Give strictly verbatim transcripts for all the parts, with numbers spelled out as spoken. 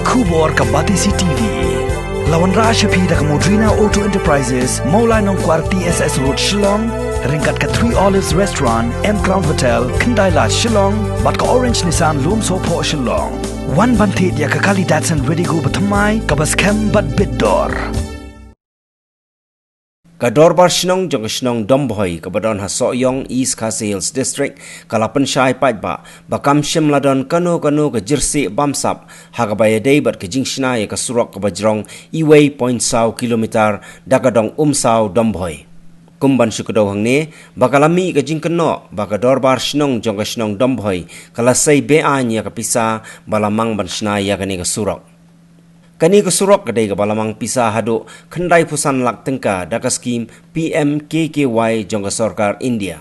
Khubor ka Batesi T V. La wanrah sha phi da ka Modrina Auto Enterprises, Mawlai Nongkwar T S S Road, Shillong, ryngkat ka Three Olives Restaurant, M Crown Hotel, Khyndai Lad, Shillong, bad ka Orange Nissan Lumsohphoh, Shillong. Wan ban thied ïa ka kali Datsun Redigo bathymmai kaba skhem bad bit dor. Ka Dorbar Shnong jong ka shnong Dombhoi kaba don ha Sohiong, East Khasi Hills District, ka la pynshai paidbah ba kam shym la don kano kano ka jyrsieh bamsap ha kaba ïadei bad ka jingshna ïa ka surok kaba jrong uwei point saw kilometer da ka dong Umsaw Dombhoi. Kum ban shu kdew hangne ba ka la mih ka jingkynnoh ba ka Dorbar Shnong jong ka shnong Dombhoi ka la sei be-aiñ ïa ka pisa ba la mang ban shna ïa kane ka surok. Kane ka surok ka dei kaba la mang pisa haduh khyndai phew san lak tyngka da ka skhim P M K K Y jong ka sorkar India.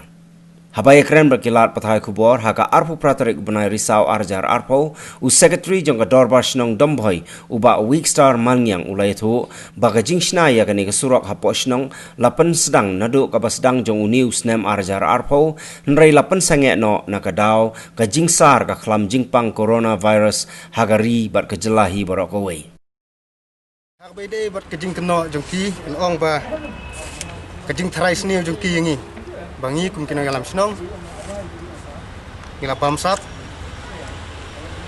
Haba ïakren bad ki lad pathai khubor ha ka arphew phra tarik u bnai Risaw ar hajar arphew, u Secretary jong ka Dorbar Shnong Dombhoi, u Bah Weekstar Malngiang, u la ïathuh ba ka jingshna ïa kane ka surok hapoh shnong la pynsdang naduh kaba sdang jong une u snem ar hajar arphew, hynrei la pynsangeh noh na ka daw ka jingsar ka khlam jingpang coronavirus ha ka ri bad ka jylla hi baroh kawei. Ha kaba ïadei bad ka jingkynnoh jong ki, ngan ong ba ka jingtharai sniew jong ki ïa ngi, ba ngi kum ki nongïalam shnong ngi la bamsap,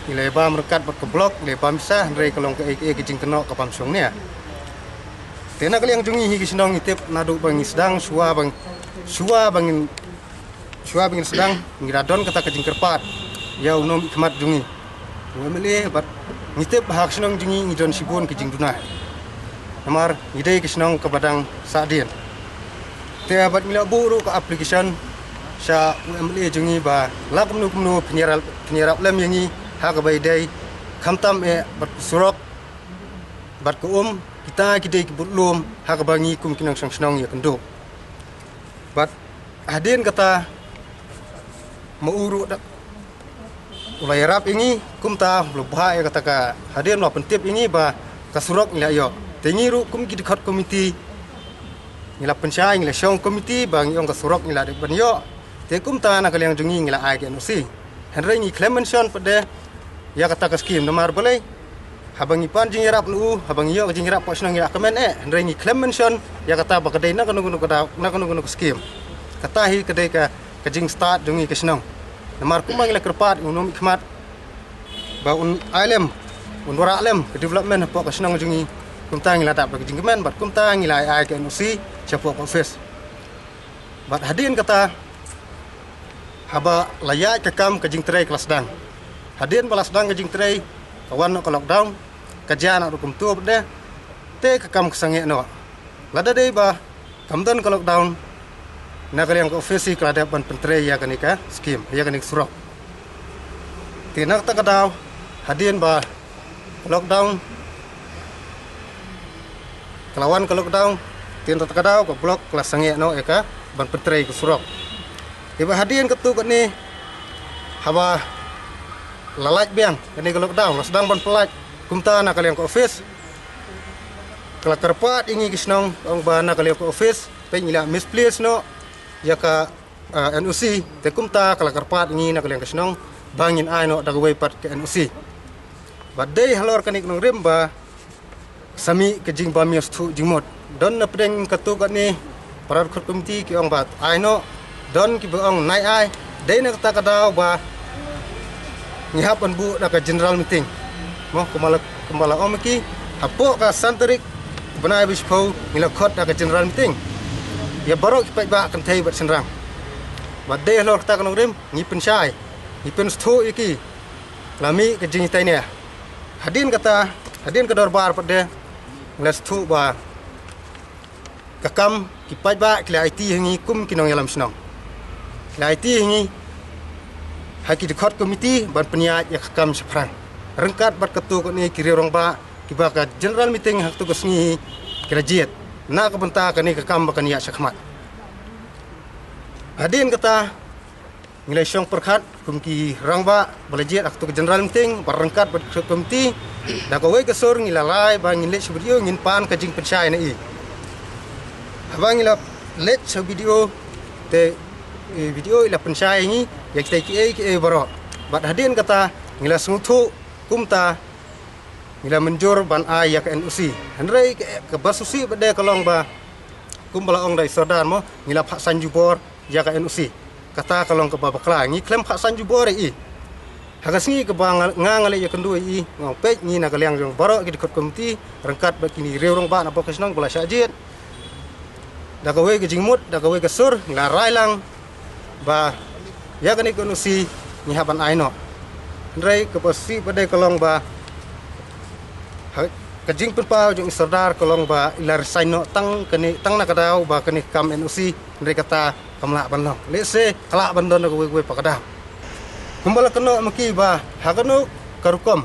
ngi la bam ryngkat bad ka block, ngi la bam pisa, hynrei ka long kaei kaei ka jingkynnoh ka bam shong nia. Te na ka liang jong ngi hi ki shnong ngi tip naduh ba ngi sdang shuwa ba, shuwa ba ngin shuwa ba ngin sdang, ngi la don kata ka jingkyrpad ïa u nongmihkhmat jong ngi, u M L A, bad ngi tip ba ha ka shnong jong ngi ngi don shibun ka jingduna. Namar ngi dei ka shnong kaba dang sahdien. Te bad ngi la buh ruh ka application sha u M L A jong ngi ba la kumno kumno phin ïarap, phin ïarap lem ïa ngi ha kaba ïadei, khamtam eh bad ka surok bad ka um, kita ki dei ki budlum ha kaba ngi kum ki nongshong shnong ïakynduh. Bad hadien kata ma u ruh da u la ïarap ïa ngi, kumta u la buh ïa kata ka, hadien u la pyntip ïa ngi ba ka surok ngi la ïoh. Te ngi ruh kum ki dkhot komiti ngi la pynshai, ngi la shong komiti ba ngi ong ka surok ngi la dep ban ïoh. Te kumta na ka liang jong ngi ngi la ai ka N O C. Hynrei ngi khlem mention pat de ïa kata ka skim, namar balei? Haba ngi pan jingïarap na u, haba ngi ïoh ka jingïarap pat shnong ngi la kmen eh, hynrei ngi khlem mention ïa kata ba ka dei na kano kano ka daw, na kano kano ka skim. Kata hi ka dei ka, ka jingstad jong ngi ka shnong. Namar kumba ngi la kyrpad u nongmihkhmat ba un ai lem, un wanrah lem ka development hapoh ka shnong jong ngi, kumta ngi la dap da ka jingkmen bad kumta ngi la ai, ai ka N O C shapoh ka office. Bad hadien kata, haba la ïaid ka kam ka jingtrei ka la sdang. Hadien ba la sdang ka jingtrei, ka wan noh ka lockdown, ka jia noh ruh kumto pat de, te ka kam ka sangeh noh. Lada dei ba kam don ka lockdown, na ka liang ka office ka la dep ban pyntrei ïa kane ka skim, ïa kane ka surok. Te na kata ka daw, hadien ba ka lockdown, ka la wan ka lockdown, te na kata ka daw ka block ka la sangeh noh ïa ka ban pyntrei ka surok. Te bad hadien katto katne, haba la lait biang kane ka lockdown, la sdang ban pyllait, kumta na ka liang ka office ka la kyrpad ïa ngi ki shnong, ong ba na ka liang ka office peit ngi la misplace noh ïa ka, ah, N O C, te kumta ka la kyrpad ïa ngi na ka liang ka shnong ba ngin ai noh da kawei pat ka N O C. Bad dei halor kane ka nongrim ba sa mih ka jingbym ïoh sngewthuh jingmut. Don na pdeng katto katne para dkhot komiti ki ong ba ai noh, don kiba ong nai ai, dei na kata ka daw ba ngi hap ban buh da ka general meeting. Mo, kumba la, kumba la ong ma ki, hapoh ka san tarik bnai ba shiphew ngi la khot da ka general meeting ïa baroh ki paidbah kynthei bad shynrang. Bad dei halor kata ka nongrim ngi pynshai, ngi pynsngewthuh ïa ki, la mih ka jingïatai ne. Hadien kata, hadien ka dorbar pat de, ngi la sngewthuh ba ka kam ki paidbah ki la aiti ha ngi kum ki nongïalam shnong. Ki la aiti ha ngi ha ki dkhot komiti ban pynïaid ïa ka kam shaphrang, ryngkat bad katto katne ki riew rangbah kiba ka general meeting ha katto ka sngi ki la jied na ka bynta kane ka kam ba kan ïaid shakhmat. Hadien kata, ngi la shong pyrkhat kum ki rangbah ba la jied ha katto ka general meeting bad ryngkat bad ka komiti. Da kawei ka sur ngi la rai ba ngin leit sha B D O, ngin pan ka jingpynshai na i. Haba ngi la leit sha B D O, te, eh, B D O i la pynshai ïa ngi ïa kitai kiei kiei baroh. Bad hadien kata ngi la sngewthuh kumta Ngi la mynjur ban ai ïa ka N O C. Hynrei ka, kaba sngewsih bad ka long ba, kumba la ong da i Sordar mo, ngi la phah saiñ jubor ïa ka N O C. Kata ka long kaba bakla, ngi khlem phah saiñ jubor ïa i. Ha ka sngi kaba nga, nga, nga leit ïakynduh ïa i, nga ong peit, ngi na ka liang jong baroh ki dkhot komiti, ryngkat bad kine ki riew rangbah na poh ka shnong ba la shah jied da kawei ka jingmut, da kawei ka sur, ngi la rai lang ba ïa kane ka N O C ngi hap ban ai noh. Hynrei kaba sngewsih bad ka long ba, ha, ka jingpynpaw jong i Sordar ka long ba i la resign noh tang kane, tang na ka daw ba kane ka kam N O C, hynrei kata kam lah ban long. Lehse ka lah ban don da kawei kawei pat ka daw. Kumba la kynnoh ma ki ba ha kano ka rukom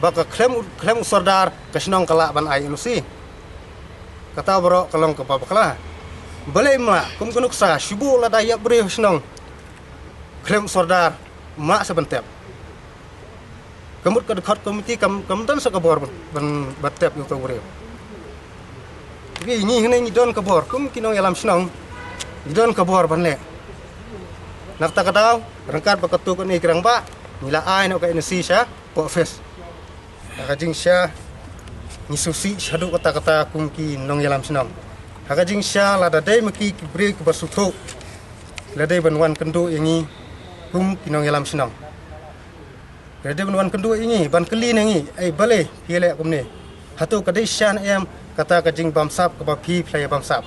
ba ka khlem u, khlem u Sordar ka shnong ka lah ban ai N O C. Kata baroh ka long kaba bakla. Balei ma, kum ka nuksa, shu buh lada ïap briew ha shnong, khlem u Sordar, ma sa ban tep. Ka mut ka dkhot komiti kam, kam don sa ka bor ban, ban, ban tep ïa uto u briew. Tapi ngi hangne ngi don ka bor, kum ki nongïalam shnong, ngi don ka bor ban leh. Na kata ka daw, ryngkat bad katto katne ki rangbah, ngi la ai noh ka N O C sha poh office. Ha ka jingshisha ngi sngewsih shaduh katta katta kum ki nongïalam shnong. Ha ka jingshisha lada dei ma ki ki briew kiba sngewthuh, la dei ban wan kynduh ïa ngi kum ki nongïalam shnong. La dei ban wan kynduh ïa ngi, ban kylli na ngi, "Ei, balei phi leh kumne? Hato ka dei shisha ne em kata ka jingbamsap kaba phi, phi la ïa bamsap?"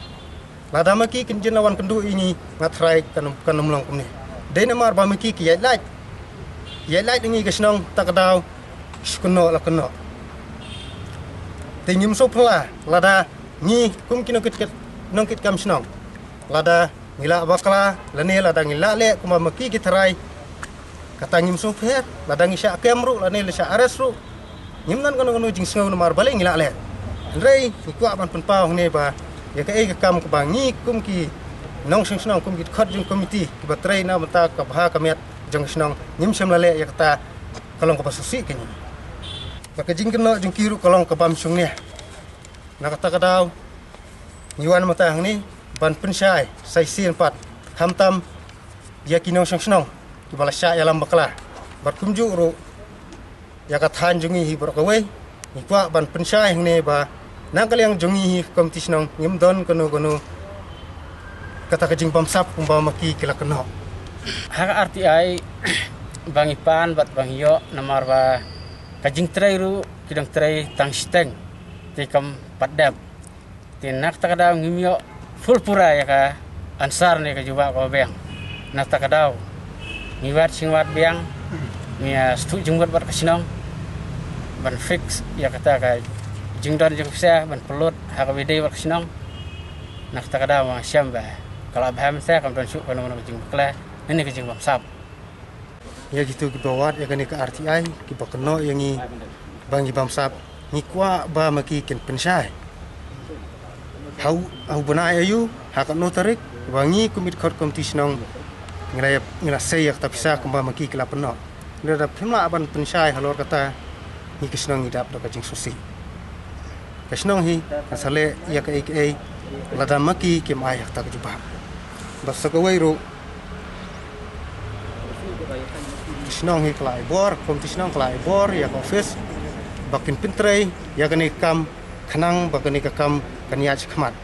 Lada ma ki kin jin la wan kynduh ïa ngi, nga tharai kan, kan ym long kumne. Dei namar ba ma ki ki ïaid lait, ïaid lait ïa ngi ka shnong, ta ka daw shu kynnoh la kynnoh. Te ngim sngewphylla lada ngi kum ki nongkit, nongkit kam shnong, lada ngi la bakla lane lada ngi la leh kumba ma ki ki tharai, kata ngim sngewpher. Lada ngi shah kem ruh lane la shah arrest ruh, ngim don kano kano jingsngew namar balei ngi la leh. Hynrei ngi kwah ban pynpaw hangne ba ïa kaei ka kam kaba ngi kum ki nongshong shnong, kum ki dkhot jong komiti kiba trei na bynta ka bha ka miat jong ka shnong, ngim shym la leh ïa kata, ka long kaba sngewsih ka ngi. Ba ka jingkynnoh jong ki ruh ka long ka bym shongnia. Na kata ka daw ngi wan mynta hangne ban pynshai sa shisien pat, khamtam ïa ki nongshong shnong kiba la shah ïalam bakla, bad kumjuh ruh ïa ka thaiñ jong ngi hi baroh kawei. Ngi kwah ban pynshai hangne ba na ka liang jong ngi hi ka komiti shnong ngim don kano kano kata ka jingbamsap kumba ma ki ki la kynnoh. Ha ka R T I ba ngi pan bad ba ngi ïoh, namar ba ka jingtrei ruh ki dang trei tang shiteng, te kam pat dep. Te na kata ka daw ngim ïoh full pura ïa ka answer ne ka jubab kaba biang. Na kata ka daw ngi wad shi wad biang, ngi, ah, sdang jingmut bad ka shnong ban fix ïa kata ka jingdon jingpisa, ban pynlut ha kaba dei bad ka shnong. Na kata ka daw nga shem ba ka la bha mynta, kam don shuh kano kano ka jingbakla ne ka jingbamsap. Ïa kito kiba wad ïa kane ka R T I, kiba kynnoh ïa ngi ba ngi bamsap, ngi kwah ba ma ki kin pynshai ha u, ha u bnai aïu, ha katno tarik, ba ngi kum ki dkhot komiti shnong ngi la, ngi la sei ïa kata pisa kumba ma ki ki la pynnoh. Lada phim lah ban pynshai halor kata, ngi ki shnong ngi dap da ka jingsngewsih. Ka shnong hi kan sa leh ïa kaei kaei lada ma ki kim ai ha kata ka jubab. Bad sa kawei ruh, ka shnong hi ka la ai bor, komiti shnong ka la ai bor ïa ka office ba kin pyntrei ïa kane ka kam, khnang ba kane ka kam kan ïaid shakhmat.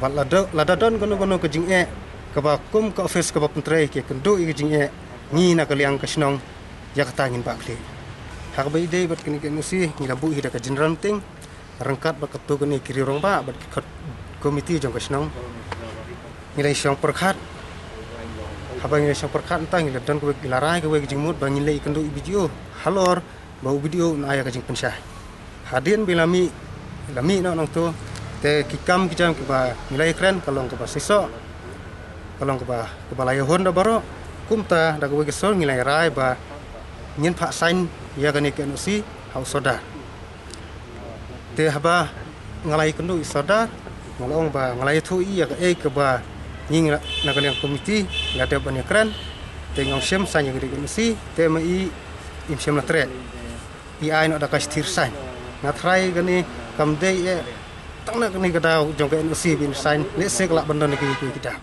Bad lada, lada don kano kano ka jingeh kaba kum ka office kaba pyntrei ki kynduh ïa ka jingeh, ngi na ka liang ka shnong ïa kata ngin bah khlieh. Ha kaba ïadei bad kane ka N O C, ngi la buh hi da ka general meeting ryngkat bad katto katne ki riew rangbah bad ki kot-, komiti jong ka shnong. Ngi la shong pyrkhat. Haba ngi la shong pyrkhat, mynta ngi la don kawei, ngi la rai kawei ka jingmut ba ngin leit kynduh ïa u B D O halor ba u B D O un ai ïa ka jingpynshai. Hadien ba la mih, la mih noh nangto, te ki kam ki jam kiba ngi la ïakren ka long kaba shisha, ka long kaba, kaba la ïahun da baroh. Kumta da kawei ka sur ngi la rai ba ngin phah sign ïa kane ka N O C ha u Sordar. Te haba nga la ïakynduh ïa u Sordar, nga la ong ba nga la ïathuh ïa kaei kaba ngi, nga la, na ka liang komiti la dep ban ïakren. Te nga ong shem sign ïa kane ka N O C, te ma i im shem la treh. I ai noh da ka shithir sign. Nga tharai kane kam dei eh tang na kane ka daw jong ka N O C ba in sign, lehse ka lah ban don ïa ki, ki, ki daw.